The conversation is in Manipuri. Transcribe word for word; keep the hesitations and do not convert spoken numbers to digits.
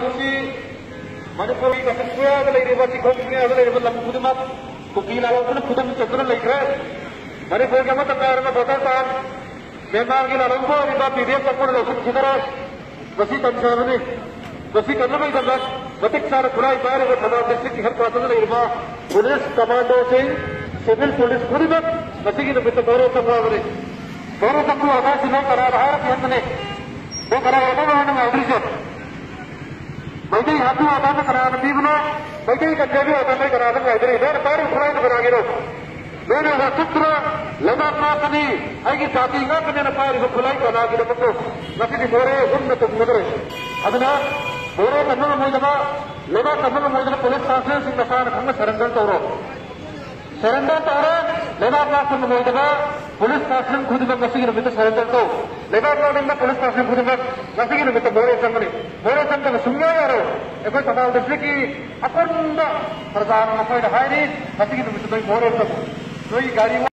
ꯃꯁꯤ ꯃꯅꯤꯄꯨꯔꯒꯤ ꯀꯥꯆꯤꯟ ꯀꯣꯌꯥꯗ ꯂꯩꯔꯤꯕ, ꯆꯤꯡꯈꯣꯡ ꯀꯣꯌꯥꯗ ꯂꯩꯔꯤꯕ ꯂꯝ ꯈꯨꯗꯤꯡꯃꯛ ꯀꯨꯀꯤ ꯂꯥꯂꯣꯡꯁꯤꯅ ꯈꯨꯗꯨꯝ ꯆꯟꯗꯨꯅ ꯂꯩꯈ꯭ꯔꯦ꯫ ꯃꯅꯤꯄꯨꯔꯒꯤ ꯑꯃꯠꯇ ꯉꯥꯏꯔꯕ voter ꯇꯥꯡ ꯃ꯭ꯌꯥꯟꯃꯥꯔꯒꯤ ꯂꯥꯂꯣꯡꯕ ꯑꯣꯏꯔꯤꯕ ꯄꯤ ꯗꯤ ꯑꯦꯐ ꯀꯥꯡꯕꯨꯅ ꯂꯧꯁꯤꯟꯈꯤꯗꯔꯦ꯫ ꯃꯁꯤ ꯇꯝꯖꯕꯅꯤ꯫ ꯃꯁꯤ ꯀꯟꯅꯕꯒꯤꯗꯃꯛ ꯃꯇꯤꯛ ꯆꯥꯅ ꯈꯨꯠꯂꯥꯏ ꯄꯥꯏꯔꯒ ꯊꯧꯕꯥꯜ district ꯀꯤ headquarter ꯗ ꯂꯩꯔꯤꯕ police commando ꯁꯤꯡ, civil police ꯈꯨꯗꯤꯡꯃꯛ ꯉꯁꯤꯒꯤ ꯅꯨꯃꯤꯠꯇ ꯃꯣꯔꯦ ꯆꯪꯂꯕꯅꯤ꯫ ꯃꯣꯔꯦ ꯆꯪꯕ ꯑꯣꯏꯇꯥꯔꯁꯤ ꯅꯣꯏ ꯀꯅꯥꯗ ꯍꯥꯏꯔꯛꯀꯦ ꯍꯥꯏꯕꯅꯤ? ꯅꯣꯏ ꯀꯅꯥ ꯀꯅꯥꯗ ꯉꯥꯏꯗꯣꯏꯁꯦ? ꯃꯩꯇꯩ ꯍꯥꯠꯄ ꯑꯣꯏꯇꯥꯔꯅ ꯀꯅꯥꯅ ꯄꯤꯕꯅꯣ? ꯃꯩꯇꯩ ꯀꯟꯖꯕꯤ ꯑꯣꯏꯇꯥꯔꯅ ꯀꯅꯥꯗ ꯉꯥꯏꯗꯣꯏꯅꯣ? ꯅꯣꯏꯅ ꯄꯥꯏꯔꯤꯕ ꯈꯨꯠꯂꯥꯏꯗꯨ ꯀꯅꯥꯒꯤꯅꯣ? ꯅꯣꯏꯅ ꯋꯥꯁꯛꯇꯨꯅ ꯂꯩꯕꯥꯛ ꯉꯥꯛꯀꯅꯤ, ꯑꯩꯒꯤ ꯖꯥꯇꯤ ꯉꯥꯛꯀꯅꯤꯅ ꯄꯥꯏꯔꯤꯕ ꯈꯨꯠꯂꯥꯏ ꯀꯅꯥꯒꯤꯗꯃꯛꯇꯣ? ꯉꯁꯤꯗꯤ ꯃꯣꯔꯦ ꯍꯨꯝꯅ ꯇꯨꯝꯒꯗꯧꯔꯦ꯫ ꯑꯗꯨꯅ ꯃꯣꯔꯦ ꯀꯟꯕ ꯉꯝꯃꯣꯏꯗꯕ, ꯂꯩꯕꯥꯛ ꯀꯟꯕ ꯉꯝꯃꯣꯏꯗꯕ police station ꯁꯤꯡ ꯅꯁꯥꯅ ꯈꯪꯅ surrender ꯇꯧꯔꯣ꯫ Surrender ꯇꯧꯔꯦ꯫ ꯂꯩꯕꯥꯛ ꯉꯥꯛꯄ ꯉꯝꯃꯣꯏꯗꯕ police station ꯈꯨꯗꯤꯡꯃꯛ ꯉꯁꯤꯒꯤ ꯅꯨꯃꯤꯠꯇ surrender ꯇꯧ꯫ ꯂꯩꯕꯥꯛ ꯉꯥꯛꯅꯤꯡꯕ police station ꯈꯨꯗꯤꯡꯃꯛ ꯉꯁꯤꯒꯤ ꯅꯨꯃꯤꯠꯇ ꯃꯣꯔꯦ ꯆꯪꯒꯅꯤ꯫ ꯃꯣꯔꯦ ꯆꯪꯗꯕ ꯁꯨꯡꯌꯥ ꯌꯥꯔꯣꯏ꯫ ꯑꯩꯈꯣꯏ ꯊꯧꯕꯥꯜ district ꯀꯤ ꯑꯄꯨꯟꯕ ꯄ꯭ꯔꯖꯥꯅ ꯅꯈꯣꯏꯗ ꯍꯥꯏꯔꯤ, ꯉꯁꯤꯒꯤ ꯅꯨꯃꯤꯠꯇ ꯅꯣꯏ ꯃꯣꯔꯦ ꯆꯪꯉꯨ꯫ ꯅꯣꯏꯒꯤ ꯒꯥꯔꯤ